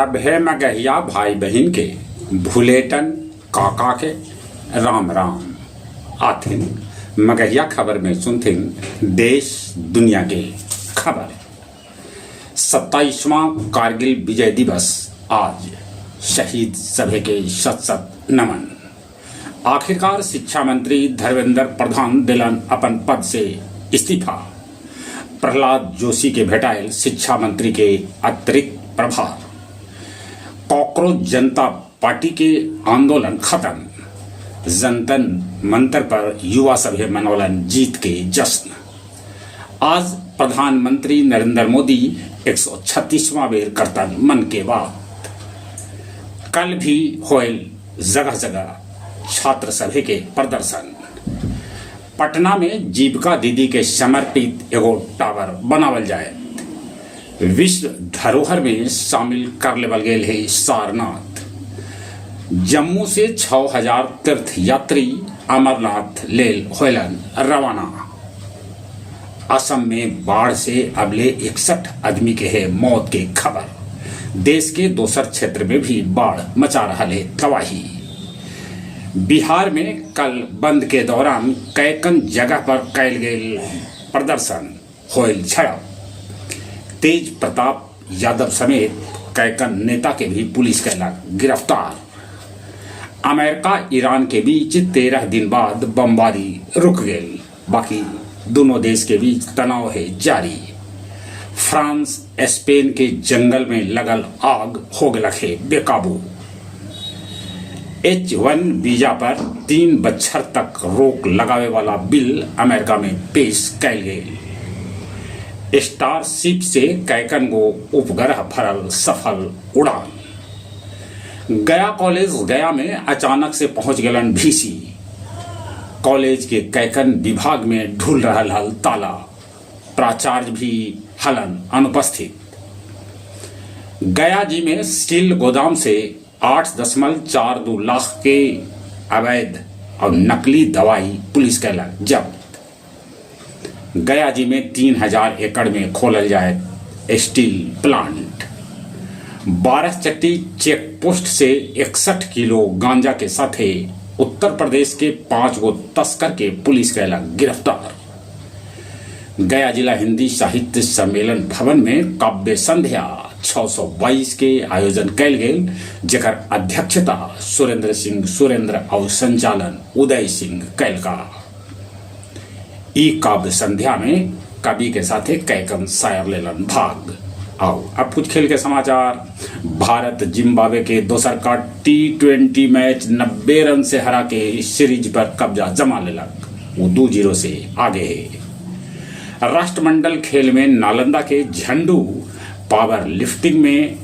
सभे मगहिया भाई बहिन के भुलेटन काका के राम राम। आथिन मगहिया खबर में सुनथिन देश दुनिया के खबर। 27वां कारगिल विजय दिवस आज, शहीद सभे के शत शत नमन। आखिरकार शिक्षा मंत्री धर्मेंद्र प्रधान दिलन अपन पद से इस्तीफा। प्रहलाद जोशी के भेटायल शिक्षा मंत्री के अतिरिक्त प्रभार। कॉकरोच जनता पार्टी के आंदोलन खत्म। जंतर मंतर पर युवा सभे मनौलन जीत के जश्न। आज प्रधानमंत्री नरेंद्र मोदी 136वां बेर करतन मन के बात। कल भी होयल जगह जगह छात्र सभे के प्रदर्शन। पटना में जीविका दीदी के समर्पित एगो टावर बनावल जाए। विश्व धरोहर में शामिल कर लेवल गेल है सारनाथ। जम्मू से 6000 तीर्थ यात्री अमरनाथ लेल होयलन रवाना। असम में बाढ़ से अबले 61 आदमी के है मौत के खबर। देश के दोसर क्षेत्र में भी बाढ़ मचा रहा है तबाही। बिहार में कल बंद के दौरान कैकन जगह पर कैल गेल प्रदर्शन, होयल झड़प। तेज प्रताप यादव समेत कैकन नेता के भी पुलिस कैलक गिरफ्तार। अमेरिका ईरान के बीच 13 दिन बाद बमबारी रुक गई, बाकी दोनों देश के बीच तनाव है जारी। फ्रांस स्पेन के जंगल में लगल आग हो गलक है बेकाबू। H-1 visa पर 3 बच्छर तक रोक लगावे वाला बिल अमेरिका में पेश कैल गेल। स्टारशिप से कैकन गो उपग्रह भरल सफल उड़ान। गया कॉलेज गया में अचानक से पहुंच गलन भीसी। कॉलेज के कैकन विभाग में ढुल रहल हल ताला, प्राचार्य भी हलन अनुपस्थित। गया जी में स्टील गोदाम से 8.42 लाख के अवैध और नकली दवाई पुलिस कैलक जब्त। गया जी में 3000 एकड़ में खोलल जाए स्टील प्लांट। 12 चट्टी चेक पोस्ट से 61 किलो गांजा के साथे उत्तर प्रदेश के पांच गो तस्कर के पुलिस कैलक गिरफ्तार। गया जिला हिंदी साहित्य सम्मेलन भवन में काव्य संध्या 622 के आयोजन कैल गेल, जेकर अध्यक्षता सुरेंद्र सिंह सुरेंद्र और संचालन उदय सिंह कैलका। ई काव्य संध्या में कवि के साथे कैकन शायर लेलन भाग। आओ, अब कुछ खेल के समाचार। भारत जिम्बाब्वे के दोसर का टी20 मैच 90 रन से हरा के सीरीज पर कब्जा जमा लेलक। वो 2-0 से आगे है। राष्ट्रमंडल खेल में नालंदा के झंडू पावर लिफ्टिंग में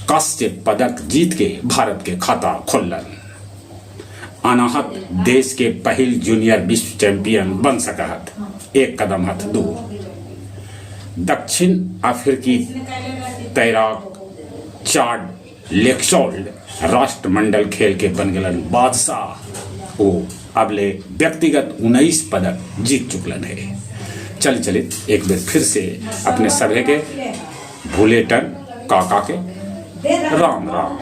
कांस्य पदक जीत के भारत के खाता खोलन। अनाहत देश के पहिल जूनियर विश्व चैंपियन बन सकहत, एक कदम हथ दूर। दक्षिण अफ्रीकी तैराक चाड लेक्सोल्ड राष्ट्रमंडल खेल के बन गलन बादशाह। वो अबले व्यक्तिगत 19 पदक जीत चुकलन है। चल चलित एक बार फिर से अपने सभे के भूलेटन काका के राम राम।